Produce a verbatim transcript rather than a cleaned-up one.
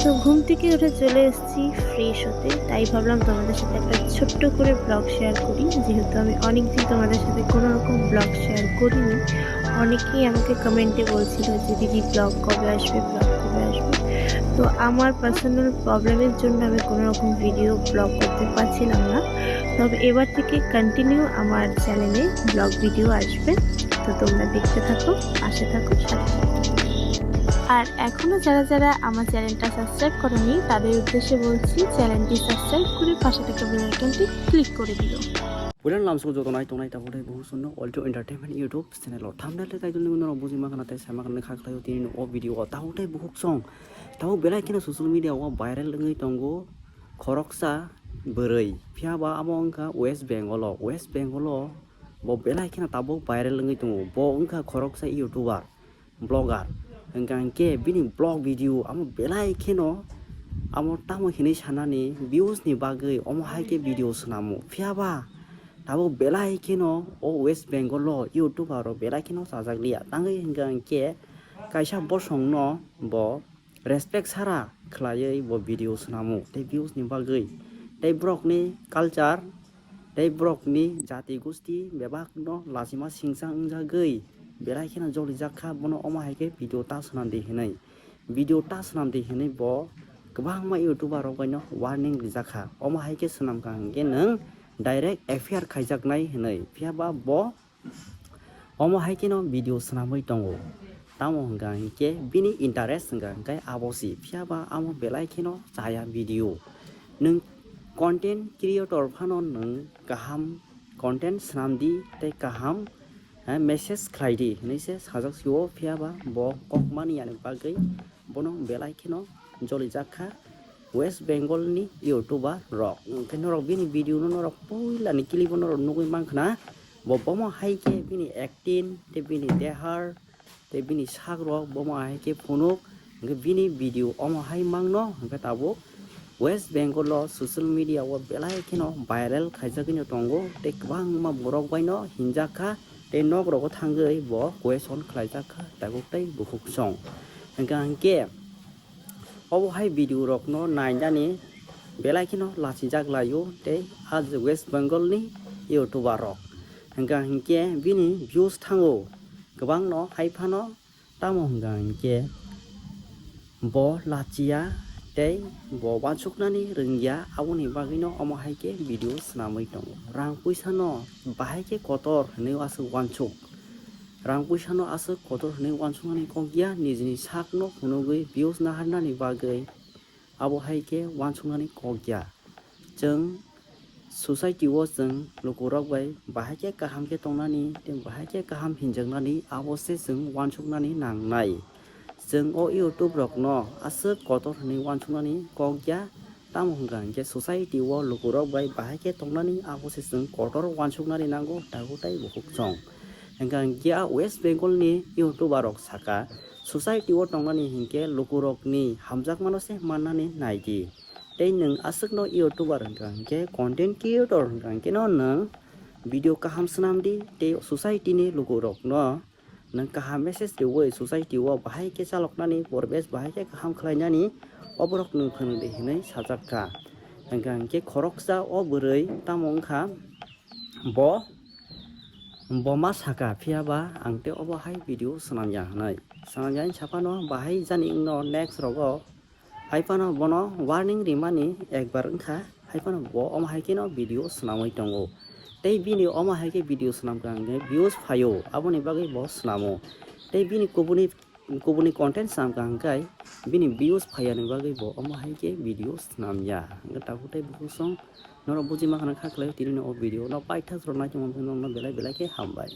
তো ঘুম থেকে উঠে চলে এসেছি ফ্রেশ হতে, তাই ভাবলাম তোমাদের সাথে একটা ছোট্ট করে ব্লগ শেয়ার করি। যেহেতু আমি অনেকদিন তোমাদের সাথে কোনো রকম ব্লগ শেয়ার করিনি, অনেকেই আমাকে কমেন্টে বলছিল যে দিদি, ব্লগ কবে আসবে, ব্লগ কবে আসবে। তো আমার পার্সোনাল প্রবলেমের জন্য আমি কোনো রকম ভিডিও ব্লগ করতে পারছিলাম না। তবে এবার থেকে কন্টিনিউ আমার চ্যানেলে ব্লগ ভিডিও আসবে। তো তোমরা দেখতে থাকো, পাশে থাকো, সাথে থাকো। আর এখনো যারা যারা আমার চ্যানেলটা সাবস্ক্রাইব করোনি, তাদের উদ্দেশ্যে বলছি, চ্যানেলটি সাবস্ক্রাইব করে পাশে থাকা বেল আইকনটি ক্লিক করে দিও। Puila lamsong joto nai tongnai tabuk tei buhuk songno Alto Entertainment YouTube channel o thumbnail tei title ni norok buji mankha na tei sai mankha na kha khlaio tini o video o tabuk tei buhuk song tabuk belai kheno social media o viral wngwi tongo khoroksa bwrwi, phiya ba amo wngkha West Bengal o, West Bengal o bo belai kheno tabuk viral wngwi tongo, bo wngkha khoroksa YouTuber. Vlogger, hwnkha hwnkhe bini vlog video amo belai kheno amo tamo hinwi sanani views ni bagwi omo hai khe video swnamo, phiya ba tabuk belai kheno o West Bengal o YouTuber rok belai kheno chajak liya, tangwi hwnkha hwnkhe kaisa bosong no bo respect sara khwlaiwi bo video swnamo tei views ni bagwi tei borok ni culture tei borok ni jati gusti bebak no lachima singsa wngjagwi belai kheno jolijak kha, bono omo hai khe video ta swnam di hinwi, video ta swnam di hinwi bo kwbangma YouTuber rok bai no warning rijak kha, omo hai khe swnam kha hwnkhe nwng direct F I R khaijaknai hinwi, phiya ba bo omo hai kheno video swnamwi tongo. Tamo hwnkha hinkhe bini interest hwnkha hinkhe abo se, phiya ba amo belai kheno chaya video. Nwng content creator phano nwng kaham content swnam di tei kaham, eh, message khlai di hinwi se sajak sio, phiya ba bo kok mani yani bagwi bono belai kheno jolijak kha West Bengal ni YouTuber rok. Hwnkhe norok bini video no norok puila ni clip o norok nugwi mankha na, bo bomo hai khe bini acting tei bini dehar tei bini sak rok bomo hai khe phunuk, hwnkhe bini video omo hai mangno hwnkhe tabuk West Bengal o social media o belai kheno viral khaijagwino tongo tei kwbangma borok bai no hinjak kha tei nok rogo thangwi bo question khlaijak kha tabuk tei bukhuk song. Hwnkha hinkhe obo hai video rok no nainani belai kheno lachijak laio tei ah West Bengal ni YouTuber rok. Hwnkha hinkhe bini views thango kwbangno, hai phano tamo hwnkha hinkhe bo lachiya tei bo uansuknani rwngya, aboni bagwino omo hai khe video swnamwi tongo. Rang puisa no bahai khe kotor hinwi aswk uansuk. Rang puisa no aswk kotor hinwi uansuknani kok ya, nijini sak no phunugwi views naharnani bagwi abo hai khe uansuknani kok ya. Chwng society o chwng lukurok bai bahai khe kaham khe tongnani tei bahai khe kaham hinjaknani, abo se chwng uansuknani nangnai. Chwng o YouTube rokno aswk kotor hinwi uansuknani kok ya, tamo hwnkha hinkhe society o lukurok bai bahai khe tongnani, abo se chwng kotor uansuknani nango, tabuk tei bukhuk song. Hwnkha hinkhe a West Bengal ni YouTuber rok sakha, society o tongnani hinkhe lukurokni hamjakmano se mannani nai di. Tei nwng aswkno YouTuber hwnkha hinkhe, content creator hwnkha hinkhe no nwng video kaham swnam di tei society ni lukurokno nwng kaham message riwi society o bahai khe chaloknani, poribesh bahai khe kaham khlainani oborok nwng phwrwng di hinwi sajak kha. Hwnkha hinkhe khoroksa o bwrwi tamo wngkha, bo, bo ma sakha, phiya ba ang tei obo hai video swnam ya hinwi. Swnam ya hinwi saphano bahai jani wngno next rogo. Hai phano bono warning rimani ekbar wngkha, hai phano bo omo hai kheno video swnamwi tongo. Tei bini omo hai khe video swnamkha hwnkhe views phaio, aboni bagwi bo swnamo. Tei bini kubuni, kubuni content swnamkha hwnkhe bini views phaiyani bagwi bo omo hai khe video swnamya. Hwnkhe tabuk tei bukhuk song norok buji mankha na kha khlai tini o video no paithak rok naitongma bagwi norokno belai belai khe hambai.